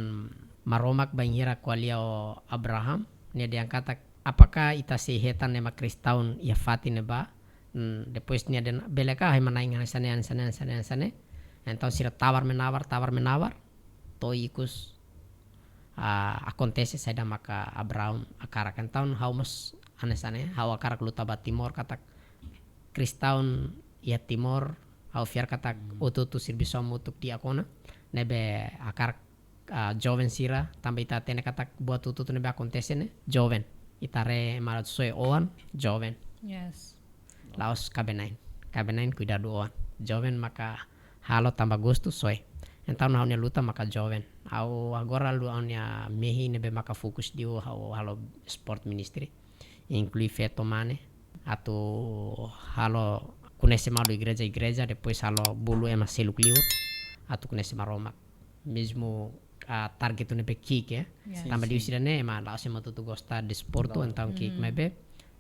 Maromak bainhira ko'alia ho Abraham, nia dehan katak, apakah ita sei hetan ema kristaun iha fatin ne'ebá? Hmm, depois nia dehan, bele ka ema na'in hanesan ne'e, hanesan ne'e, hanesan ne'e, hanesan ne'e. Entaun sira tawar-menawar, tawar-menawar, to'o ikus ah, akontese saida maka Abraham hakarak. Entaun ha'u mós hanesan ne'e, ha'u hakarak luta ba Timor katak Kristaun iha Timor, ha'u fiar katak hotu-hotu servisu hamutuk di'ak ona, ne'ebé hakarak, ah, joven sira, tanba ita hatene katak buat hotu-hotu ne'ebé akontese ne'e joven. Ita haree ema soe oan, joven. Yes. La'ós kaben-na'in. Kaben-na'in kuidadu oan. Joven maka halo tanba gostu soe. Entaun ha'u-nia luta maka joven. Ha'u agora halo ha'u-nia mehi ne'ebé maka fokus liu ha'u halo sport ministry. Inklui feto mane. Atu halo koñese malu igreja-igreja, depois halo bolu ema seluk liur. Atu koñese Maromak. Mezmu, ah, target ne'ebé ki'ik, ya. Yes. Sin, tanba liu sin. Sira-ne'e ema la'ós ema hotu-hotu gosta desportu, Betul. Entaun ki'ik, hmm, maibé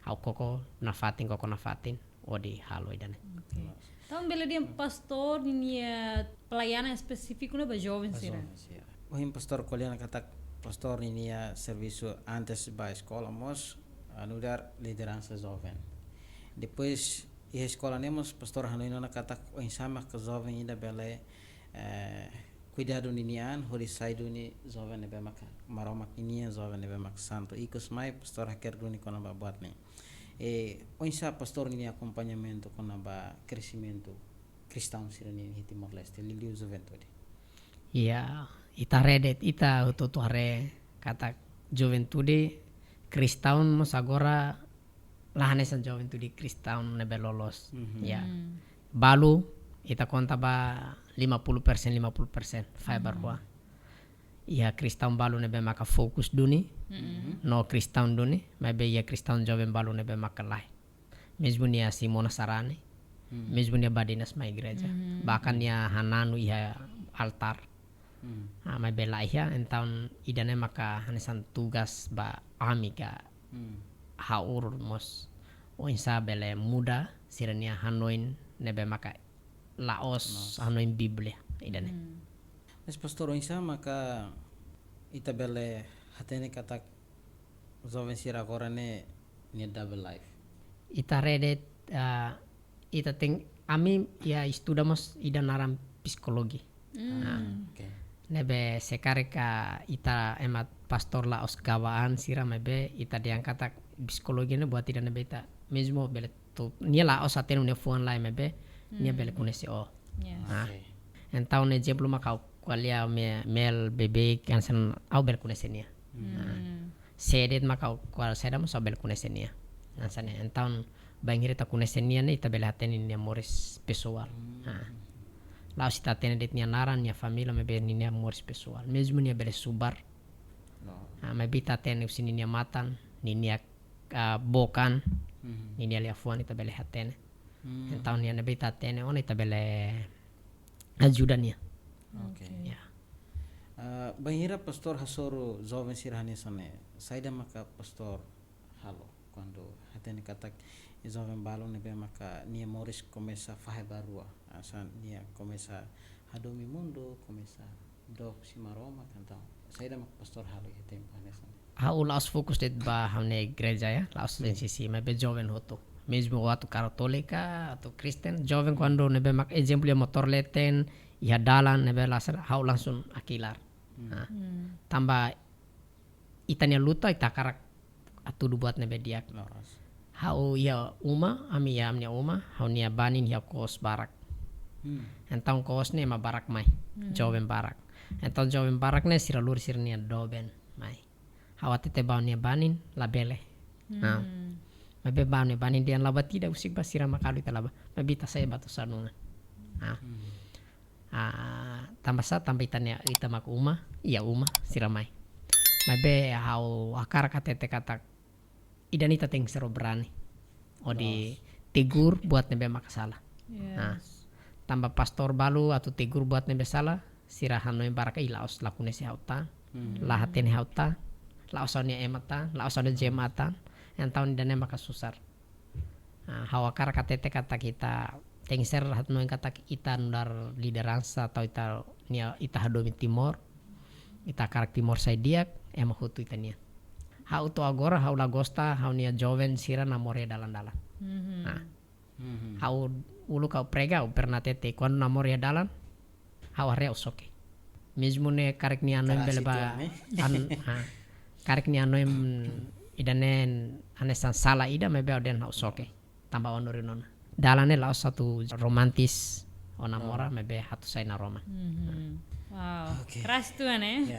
ha'u koko nafatin, koko nafatin, hodi halo ida-ne'e. Oke. Yes. Entaun bele dehan pastór ninia pelayanan espesífiku ne'e ba joven sira. Ba joven sira. Ohin pastór ko'alia ona katak pastór ninia servisu antes ba eskola mós, ah, nu'udar lideransa joven. Depois iha eskola ne'e mós pastór hanoin ona katak oinsá maka joven ida bele, eh, kuidadu ninia an, hodi sai duni joven ne'ebé maka Maromak ninia, joven ne'ebé maka santu. Ikus mai pastór hakerek duni kona-ba buat ne'e. Eh, oinsá pastór ninia akompañamentu kona-ba kresimentu Kristaun sira-nian iha Timor-Leste, liuliu juventude? Ya, ita haree de'it, ita hotu-hotu haree katak juventude Kristaun mós agora la hanesan juventude Kristaun ne'ebé loloos. Mhm. Ya. Hmm. Balu, ita konta ba lima puluh persen, lima puluh persen, fahe ba rua. Hmm. Iha Kristaun balu ne'ebé maka fokus duni, hmm, no Kristaun duni, maibé iha Kristaun joven balu ne'ebé maka lae. Mezmu nia simu ona sarani, hmm, mezmu nia badinas mai igreja. Hmm. Bahkan nia hananu iha altár. Hmm. Ah, maibé la iha, entaun ida-ne'e maka hanesan tugas ba ami ka, hmm, ha'u mós. Oinsá bele muda sira-nia hanoin ne'ebé maka la'ós, la'ós, hanoin Bíblia ida-ne'e. Hmm. Mas pastór, oinsá maka ita bele hatene katak joven sira agora ne'e nia double life? Ita haree de'it, ah, ita tenke, ami iha estuda mós ida naran psikologi. Hmm. Ah. Oke. Ne'ebé se karik ita ema pastór la'ós gaba an sira, maibé ita dehan katak psikologi ne'e buat ida ne'ebé ita mezmu bele tu, nia la'ós hatene nia fuan lai, maibé nia, hmm, bele koñese ó. Yes. Ah. Oke. Entaun ezemplu maka ha'u ko'alia me-, mel bebé kan sen ha'u bele koñese nia. Hmm. Ah. Sé de'it maka ha'u ko'alia saida mós ha'u bele koñese nia. Hanesan ne'e. Entaun bainhira ita koñese nia ne'e ita bele hatene nia moris pesoál. Hmm. Ah. La'ós ita hatene de'it nia naran, nia família, maibé nia moris pesoál. Mezmu nia bele subar. No. Ah, maibé ita hatene husi ninia matan, ninia, ah, bokan, mhm, ninia liafuan ita bele hatene. Hmm. Entaun nia ne'ebé ita hatene ona ita bele ajuda nia. Oke. Oke. Ya. Ah, bainhira pastór hasoru joven sira hanesan ne'e, saida maka pastór halo kuandu hatene katak joven balu ne'ebé maka nia moris komesa fahe ba rua, hanesan nia komesa hadomi mundu, komesa dook husi Maromak, entaun saida mak pastór halo iha tempu hanesan ne'e? Ha'u la'ós fokus de'it ba ha'u-nia igreja ya, la'ós, hmm, N C C, maibé joven hotu. Mezmu ó atu Katólika, atu Kristen, joven kuandu ne'ebé mak ezemplu iha motór leten, iha dalan ne'ebé lasar, ha'u langsung hakilar. Hmm. Ah. Hmm. Tanba ita-nia luta, ita hakarak hatudu buat ne'ebé di'ak. Loos. Ha'u iha uma, ami iha ami-nia uma, ha'u-nia banin iha kos barak. Hmm. Entaun kos ne'e ema barak mai, hmm, joven barak. Entaun joven barak ne'e sira lori sira-nia doben mai. Ha'u hatete ba ha'u-nia banin, labele. Hmm. Nah. Maibé ba ha'u-nia banin dehan la buat ida, husik ba sira makalu ita la bá. Maibé ita sai batu sanuna. Nah. Hmm. Ah, tanba sá, tanba ita-nia, ita mak uma, iha uma, sira mai. Maibé ha'u hakarak hatete katak ida-ne'e ita tenke ser brani hodi, loos, tegur buat ne'ebé maka sala. Yes. Nah, tanba pastór balu atu tegur buat ne'ebé sala, sira hanoin barak, ih, la'ós, la koñese ha'u tan, hmm, la hatene ha'u tan, la'ós ha'u-nia ema tan, la'ós ha'u-nia jemaat tan, entaun ida-ne'e maka susar. Ah, ha'u hakarak hatete katak ita tenke ser hanoin katak ita nu'udar lideransa atau ita-nia, ita hadomi Timor, ita hakarak Timor sai di'ak, ema hotu ita-nian. Ha'u to'o agora, ha'u la gosta ha'u-nia joven sira namora iha dalan-dalan. Mhm. Ah. Mhm. Ha'u uluk ha'u prega, ha'u pernah hatete, kuandu namora iha dalan, ha'u haree ha'u soke. Mezmu ne'e karik nia hanoin bele ba, an, ha, karik nia hanoin ida-ne'e hanesan sala ida, maibé ha'u dehan ha'u soke. Tanba ha'u hanorin ona dalan ne'e la'ós atu romantis ona mora, maibé atu sai naroman. Wow. Oke. Keras tuan, eh? Ya.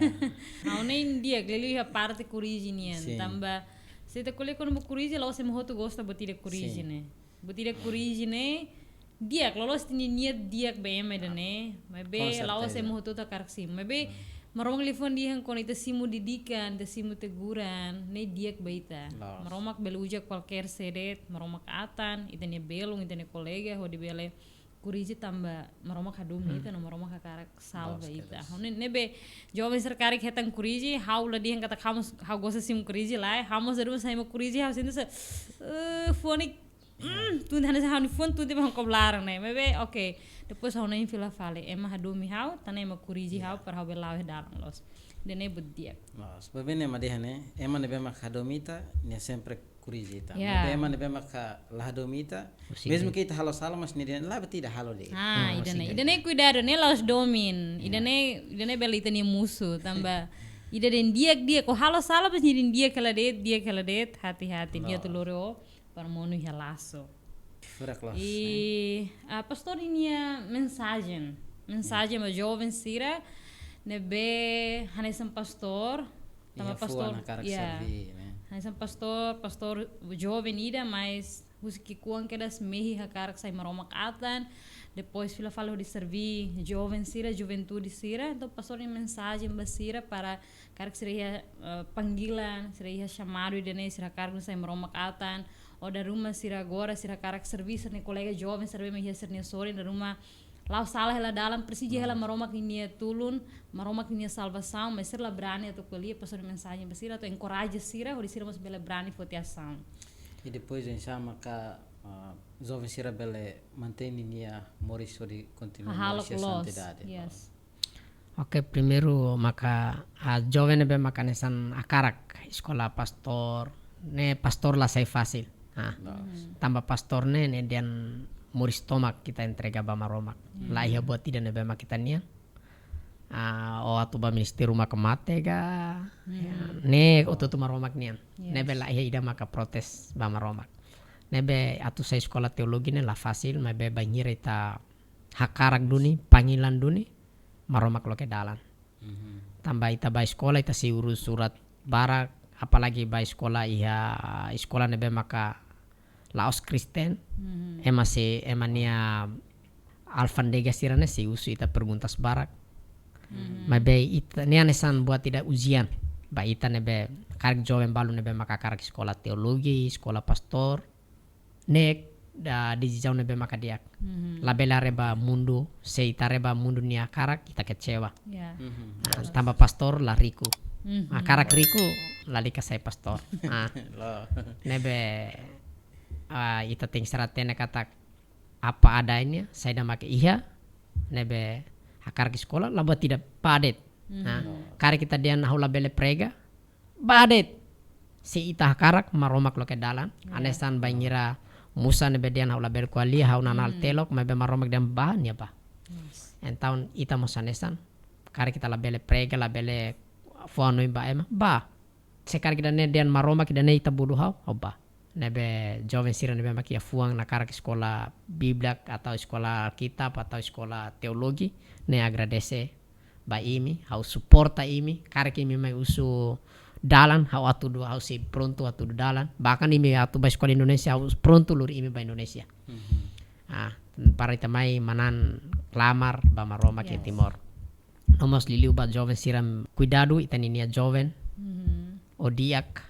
Ha'u ne'e di'ak liuliu iha parte korrije nian. Sin. Tanba se ita ko'alia kona-ba korrije, la'ós ema hotu gosta buat ida korrije ne'e. Buat ida korrije ne'e di'ak, loloos ita-nia niat di'ak ba ema ida-ne'e, maibé la'ós ema hotu hakarak simu. Maibé Maromak liafuan dehan kona ita simu didikan, ita simu teguran, ne'e di'ak ba ita. Maromak bele uza kualkér sé de'it, Maromak atan, ita-nia belun, ita-nia kolega, hodi bele korrije tanba Maromak hadomi ita, no Maromak hakarak salva ita. Ne'e, ne'ebé joven sira karik hetan korrije, ha'u la dehan katak ha'u mós, ha'u gosta simu korrije, lae, ha'u mós dala ruma sai ema korrije, ha'u sente sa, eh, fuan ne'e, mm, tun hanesan ha'u-nia fuan tun tiha ba ha'u-nia kobor laran ne'e. Maibé, oke. Depois ha'u hanoin fila fali, ema hadomi ha'u, tan ne'e ema korrije ha'u, para ha'u bele la'o iha dalan loos. Ida-ne'e buat di'ak. Loos, maibé ne'e mak dehan ne'e, ema ne'ebé mak hadomi ita, nia sempre korrije ita. Ya. Maibé ema ne'ebé mak la hadomi ita, mezmu ke ita halo sala, mas nia dehan, la, buat ida halo de'it. Ah, ida-ne'e. Ida-ne'e kuidadu, ne'e la'ós domin. Ida-ne'e, ida-ne'e bele ita-nia musu, tanba ida dehan di'ak, di'ak, ó halo sala, mas nia dehan di'ak hela de'it, di'ak hela de'it, hati-hati, nia atu lori ó para monu iha laso. Furak loos, eh? I, ah, pastór ninia mensajen. Mensajen ba joven sira ne'ebé hanesan pastór, tanba pastór, ya. Hanesan pastór, pastór joven ida, mas husi ki'ikoan kedas mehi hakarak sai Maromak atan, depois fila fali hodi serví joven sira, juventude sira. Entaun pastór ninia mensajen ba sira para karik sira iha, eh, panggilan, sira iha chamado ida-ne'e, sira hakarak nu'usá sai Maromak atan, ou dala ruma sira agora, sira hakarak serví sira-nia kolega joven, sira be mai iha sira-nia sorin, dala ruma la'o sala hela dalan, presiza hela Maromak ninia tulun, Maromak ninia salvasaun, mas sira la brani atu ko'alia, pastór ninia mensajen ba sira, atu enkoraja sira, hodi sira mós bele brani foti asaun. I depois, oinsá maka, ah, joven sira bele mantein ninia moris hodi kontinua moris iha santidade. Yes. Oke, primeiru maka, ah, joven ne'ebé maka hanesan hakarak eskola pastór, ne'e pastór la sai fasil. Ah, tanba pastór ne'e, ne'e dehan moris tomak ita entrega ba Maromak. La iha buat ida ne'ebé mak ita-nian. Ah, ó atu ba ministériu maka mate ka. Ya, ne'e hotu-hotu Maromak nian. Ne'ebé la iha ida maka protes ba Maromak. Ne'ebé atu sai eskola teologi ne'e la fasil, maibé bainhira ita hakarak duni, panggilan duni, Maromak loke dalan. Tanba ita ba eskola, ita sei urus surat barak, apalagi ba eskola iha, eskola ne'ebé maka la'ós Kristen, ema sei, ema nia alfándega sira ne'e sei husu ita perguntas barak. Maibé ita, ne'e hanesan buat ida ujian ba ita ne'ebé karik joven balu ne'ebé maka hakarak eskola teologi, eskola pastór, ne'e desizaun ne'ebé maka di'ak. Labele haree ba mundu, se ita haree ba mundu nia hakarak, ita kecewa. Ya. Ah, tanba pastór la riku. Hakarak riku, lalika sai pastór. Ah. Ne'ebé, ah, ita tenke sera hatene katak apa adanya, saida maka iha, ne'ebé hakarak eskola, la buat ida, bá de'it. Ah, karik ita dehan ha'u labele prega, bá de'it. Se ita hakarak, Maromak loke dalan. Ya. Hanesan bainhira Musa ne'ebé dehan ha'u labele ko'alia, ha'u nanál telok, maibé Maromak dehan bá, nia bá. Yes. Entaun ita mós hanesan, karik ita labele prega, labele fó-hanoin ba ema, bá. Se karik ida-ne'e dehan Maromak, ida-ne'e ita budu ha'u, ha'u bá. Ne'ebé joven sira ne'ebé mak iha fuan hakarak eskola Bíblia atau eskola Alkitab atau eskola teologi, ne'e agradese ba imi, ha'u suporta imi, karik imi mai husu dalan, ha'u hatudu, ha'u sei prontu hatudu dalan. Bahkan imi atu ba eskola Indonézia, ha'u prontu lori imi ba Indonézia. Ah, para ita mai manán klamar ba Maromak iha Timor. No mós liuliu ba joven sira, kuidadu ita ninia joven. Ó di'ak,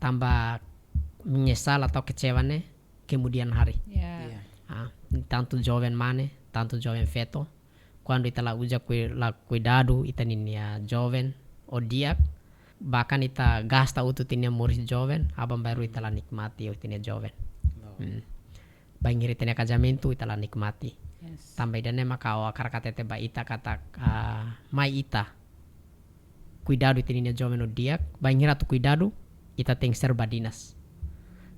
tanba menyesal atau kecewa ne'e kemudian hari. Ya. Iya. Ah, tantu joven mane, tantu joven feto. Kuandu ita la uza kui-, la kuidadu ita ninia joven, ó di'ak, bahkan ita gasta hotu ita-nia moris joven, aban-bainrua ita la nikmati ita-nia joven. Bainhira ita-nia kazamentu ita la nikmati. Yes. Tanba ida-ne'e maka ha'u hakarak hatete ba ita katak, ah, mai ita kuidadu ita ninia joven ó di'ak, bainhira atu kuidadu, ita tenke ser badinas.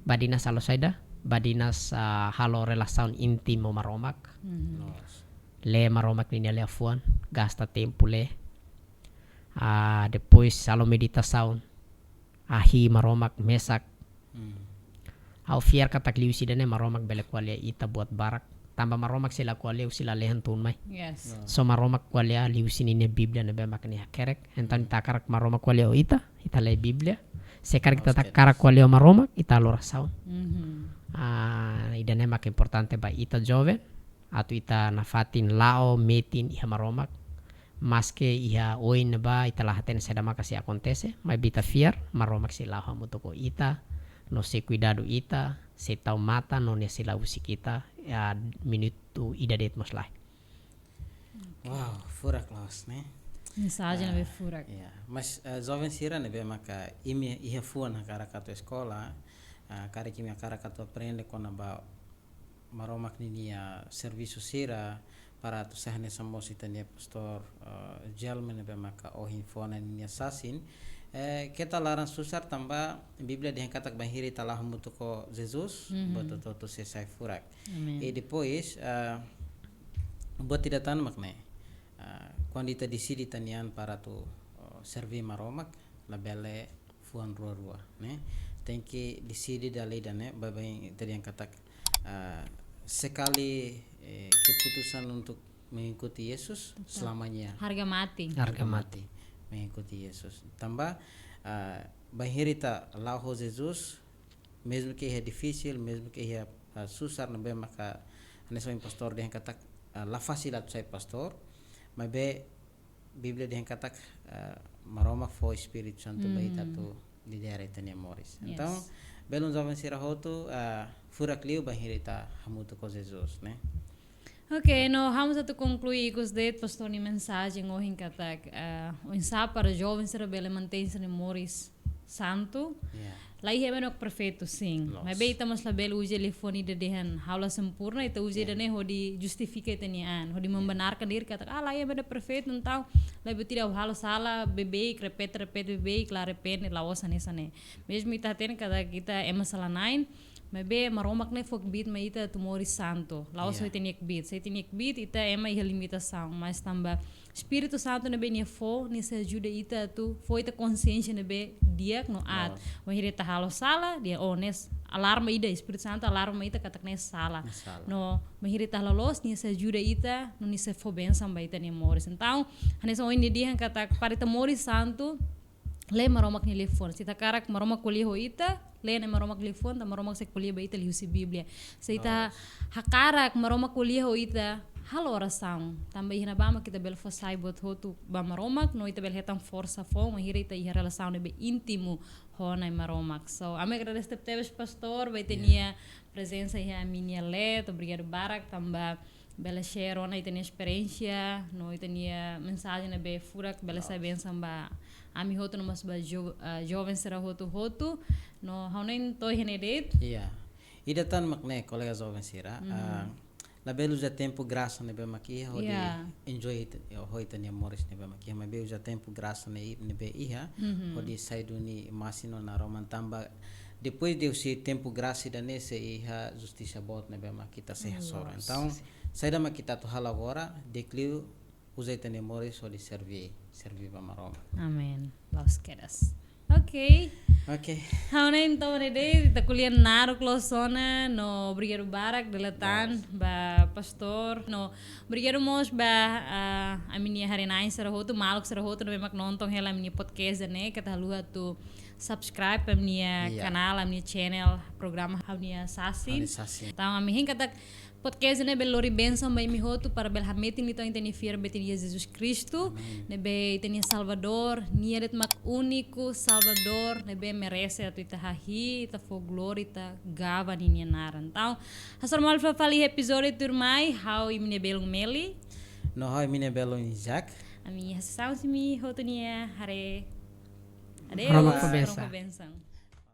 Badinas halo saida, badinas, ah, halo relasaun íntimu ho Maromak. Loos. Lee Maromak ninia liafuan, gasta tempu lee. Ah, depois halo meditasaun. Ahi Maromak mesak. Hmm. Ha'u fiar katak liuhusi ida-ne'e Maromak bele ko'alia ita buat barak. Tanba Maromak sei la ko'alia husi lalehan tun mai. Yes. No. Só Maromak ko'alia liuhusi ninia Bíblia ne'ebé maka nia hakerek. Entaun ita hakarak Maromak ko'alia ho ita, ita lee Bíblia. Se karik ita Loos tak kedas. Hakarak ko'alia ho Maromak, ita halo orasaun. Mhm. Ah, ida-ne'e maka importante ba ita joven, atu ita nafatin la'o metin iha Maromak. Maske iha oin ne'ebá ita la hatene saida maka sei akontese, maibé ita fiar, Maromak sei la'o hamutuk ho ita, no sei kuidadu ita, sei tau matan, no nia sei la husik ita, iha minutu ida de'it mós lae. Wow, furak loos, ne'e? Mensajen Ah, ne'ebé furak. Ya. Mas, eh, joven sira ne'ebé maka imi iha fuan hakarak atu eskola, ah, karik imi hakarak atu aprende kona-ba Maromak ninia servisu sira para atu sai hanesan mós ita-nia pastór, eh, Jelme ne'ebé maka ohin fó ona ninia sasin. Eh, keta laran susar tanba Bíblia dehan katak bainhira ita la'o hamutuk ho Jesus, Mhm. buat hotu-hotu sei sai furak. Amen. I depois, eh, buat ida tan mak ne'e. Eh, kuandu ita deside ita-nia an para atu, eh, serví Maromak, labele fuan rua-rua, ne'e? Tenke deside dala ida, ne'e? Baibain ita dehan katak, ah, sekali, eh, keputusan untuk mengikuti Yesus, Betul. selamanya Harga mati. Harga mati. Mengikuti Yesus. Tanba, ah, bainhira ita la'o ho Jesus, mezmu ke iha difisil, mezmu ke iha, ah, susar ne'ebé maka hanesan ohin pastór dehan katak, ah, la fasil atu sai pastór, maibé Bíblia dehan katak, eh, Maromak fó Espíritu Santu ba ita Hmm. atu lidera ita-nia moris. Yes. Entaun, belun joven sira hotu, eh, furak liu bainhira ita hamutuk ho Jesus, ne'e? Ok, no, ha'u mós atu konklui ikus de'it pastór nia mensajen ohin katak, eh, oinsá para joven sira bele mantein sira-nia moris santu. Ya. La iha ema ne'ebé perfeitu, sin. Loos. Maibé ita mós labele uza liafuan ida dehan ha'u la sempurna, ita uza Ya. ida-ne'e hodi justifika ita-nia an, hodi Ya. membenarkan diri katak, ah, la iha ema ne'ebé perfeitu, entaun la iha buat ida, ha'u halo sala beibeik, repete, repete beibeik, la arrepende, la'ós hanesan ne'e. Mezmu ita hatene katak ita ema sala-na'in, maibé Maromak ne'e fó kbiit mai ita atu moris santu. La'ós Ya. ho ita-nia kbiit. Se ita-nia kbiit, ita ema iha limitasaun, mas tanba Espíritu Santu ne'ebé nia fó, nia sei ajuda ita atu fó ita konsiénsia ne'ebé di'ak no aat. Loos. Bainhira ita halo sala, nia, oh, ne'e alarma ida, Espíritu Santu alarma ita katak ne'e sala. Ne'e sala. No, bainhira ita halo loos, nia sei ajuda ita, no nia sei fó bensaun ba ita-nia moris. Entaun, hanesan ohin nia dehan katak para ita moris santu, lee Maromak nia liafuan. Se ita hakarak Maromak ko'alia ho ita, lee Maromak nia liafuan, tanba Maromak sei ko'alia ba ita liuhusi Bíblia. Se ita Loos. hakarak Maromak ko'alia ho ita, halo orasaun. Tanba iha ne'ebá mak ita bele fó sai buat hotu ba Maromak, no ita bele hetan forsa foun, bainhira ita iha relasaun ne'ebé íntimu ho Na'i Maromak. So, ami agradese tebetebes pastór, ba ita-nia Ya. prezensa iha ami-nia leet, obrigadu barak, tanba bele share ona ita-nia esperiénsia, no ita-nia mensajen ne'ebé furak, bele sai Loos. bensaun ba ami hotu no mós ba jo-, ah, joven sira hotu-hotu, no ha'u hanoin to'o iha ne'e de'it. Ya. Ida tan mak ne'e, kolega joven sira, Hmm. ah, labele uza tempu grasa ne'ebé mak iha hodi Ya. enjoy it, ho ita-nia moris ne'ebé mak iha, maibé uza tempu grasa ne'e, ne'ebé iha, Mhm. hodi sai duni masin no naroman tanba, depois de husi tempu grasa ida-ne'e sei iha justisa boot ne'ebé mak ita sei hasoru. Loos. Entaun, saida mak ita atu halo agora, di'ak liu uza ita-nia moris hodi serví, serví ba Maromak. Amen. Loos kedas. Ok. Ok. Ha'u hanoin to'o iha ne'e de'it, ita ko'alia naruk loos ona, no obrigadu barak dala ida tan Loos. ba pastór, no obrigadu mós ba, ah, ami-nia haree-na'in sira hotu, maluk sira hotu, ne'ebé mak nonton hela ami-nia podcast ne'e, keta haluha atu subscribe ami-nia Ya. kanál, ami-nia channel, programa Ha'u-nia Sasin. Ha'u-nia Sasin. Entaun, ami hein katak podcast ne'e bele lori bensaun ba imi hotu para bele hametin liután ita-nia fiar ba ita-nia Jesus Kristu, Amen. ne'ebé ita-nia Salvadór, nia de'it mak úniku Salvadór, ne'ebé merese atu ita hahi'i, ita fó glória, ita gaba ninia naran. Entaun, hasoru malu fali episódiu tuirmai, ha'u imi-nia belun Meli. No ha'u imi-nia belun Isaac. Ami hasoru imi hotu nia haree. Adeus. Maromak fó bensaun. Maromak fó bensaun.